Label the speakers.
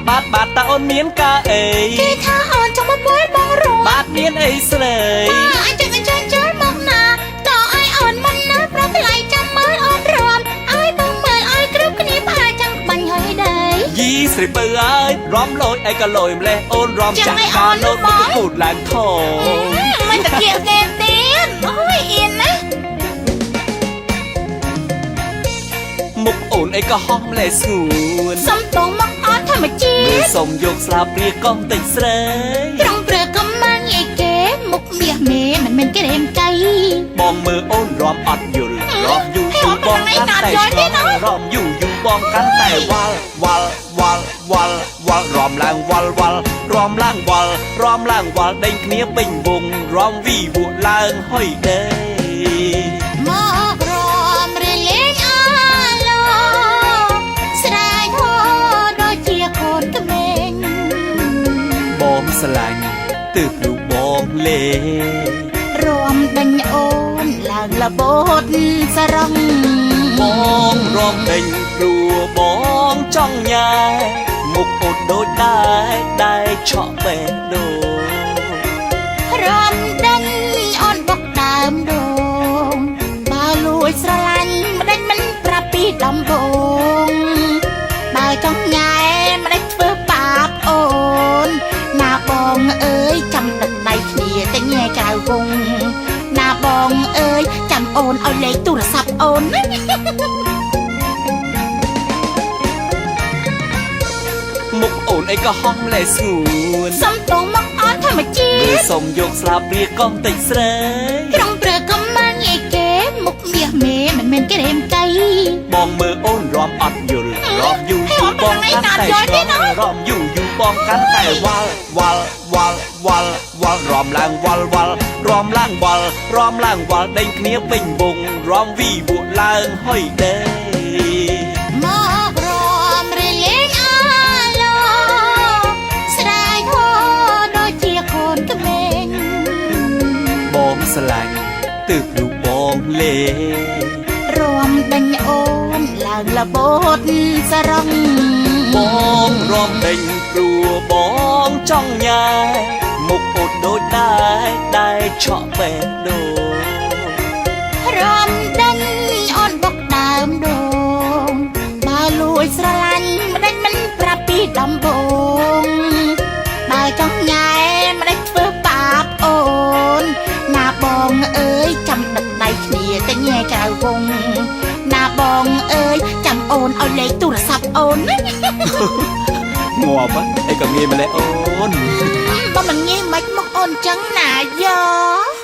Speaker 1: បាទបាទតើអូនមានការអី
Speaker 2: គេថាអូនចង់មកពួយបងរំ
Speaker 1: បាទមានអីស្រី
Speaker 2: អញចង់អញ្ជើញចូលមកណាតឲ្យអូនមិនណាប្រថ្លៃចាំមើលអូនរំឲ្យបងមើលឲ្យគ្រប់គ្នាផ្អើលចង់បាញ់ហើយដែរ
Speaker 1: យីស្រីពៅអើយរំលយអីក៏លយម្លេះអូនរំចាក់កាលោតមកគូតឡើងថង
Speaker 2: មិនតាគៀកគេទៀតអូយអៀនណា
Speaker 1: មុខអូនអីក៏ហោះម្លេះស្ងួន
Speaker 2: សំទងមកអូនធម្មជា
Speaker 1: មើល
Speaker 2: តិ
Speaker 1: សុំយកស្លាបព្រាកុំតិចស្រី
Speaker 2: ត្រង់ព្រឺកំម៉ាំងអីគេមុខមាសមេមិនមែនគេរេមកៃ
Speaker 1: បងមើលអូនរំអត់យល់រំយូរយូរបងកាន់តែឆ្ងល់រំយូរយូរបងកាន់តែវល់វល់វល់វល់វល់រំឡើងវល់វល់រំឡើងវល់រំឡើងវល់ដេញគ្នាពេញវងរំវីវក់ឡើងហុយដេ
Speaker 2: មករំរលេងអាឡោស្រែកហោដូចជាកូនក្មេង
Speaker 1: បងស្រឡាញ់ទើបរូបបងលេ
Speaker 2: រំដេញអូនឡើងលបោតសរង
Speaker 1: បងរំដេញព្រោះបងចង់ញ៉ែមុខអូនដូចដែរដែរឆក់បេះដូង
Speaker 2: រំដេញអូនបុកដើមដងបើលួចស្រឡាញ់ម្ដេចមិនប្រាប់ពីដំបងបើចង់ញ៉ែម្ដេចធ្វើបាបអូនណាបងអើយចាំដឹកដៃគ្នាទៅញ៉ែក្រៅវងណាបងអើយចាំអូនឲ្យលេខទូរស័ព្ទអូនណា
Speaker 1: មុខអូនអីក៏ហោះម្លេះស្ងួន
Speaker 2: សំទងមកអូនធម្មជា
Speaker 1: មើល
Speaker 2: តិ
Speaker 1: សុំយកស្លាបព្រាកុំតិចស្រី
Speaker 2: ត្រង់ព្រឺកំម៉ាំងអីគេមុខមាសមេមិនមែនគេរេមកៃ
Speaker 1: បងមើលអូនរំអត់យល់រំយូរយូរបងកាន់តែឆ្ងល់រំយូរយូរបងកាន់តែវល់វល់វល់វល់វល់រំឡើងវល់វល់រំឡើងវល់រំឡើងវល់ដេញគ្នាពេញវងរំវីវក់ឡើងហុយដេ
Speaker 2: មករំរលេងអាឡោស្រែកហោដូចជាកូនក្មេង
Speaker 1: បងស្រឡាញ់ទើបរូបបងលេ
Speaker 2: រំដេញអូនឡើងលបោតសរង
Speaker 1: បងរំដេញព្រោះបងចង់ញ៉ែមុខអូនដូចដែរដែរឆក់បេះដូង
Speaker 2: រំដេញអូនបុកដើមដងបើលួចស្រឡាញ់ម្ដេចមិនប្រាប់ពីដំបងបើចង់ញ៉ែម្ដេចធ្វើបាបអូនណាបងអើយចាំដឹកដៃគ្នាទៅញ៉ែក្រៅវងណាបងអើយចាំអូនឲ្យលេខទូរស័ព្ទអូនណា
Speaker 1: ងាប់អីក៏ងាយម្លេះអូន
Speaker 2: បើមិនងាយមិនមកអូនចឹងណាយោ។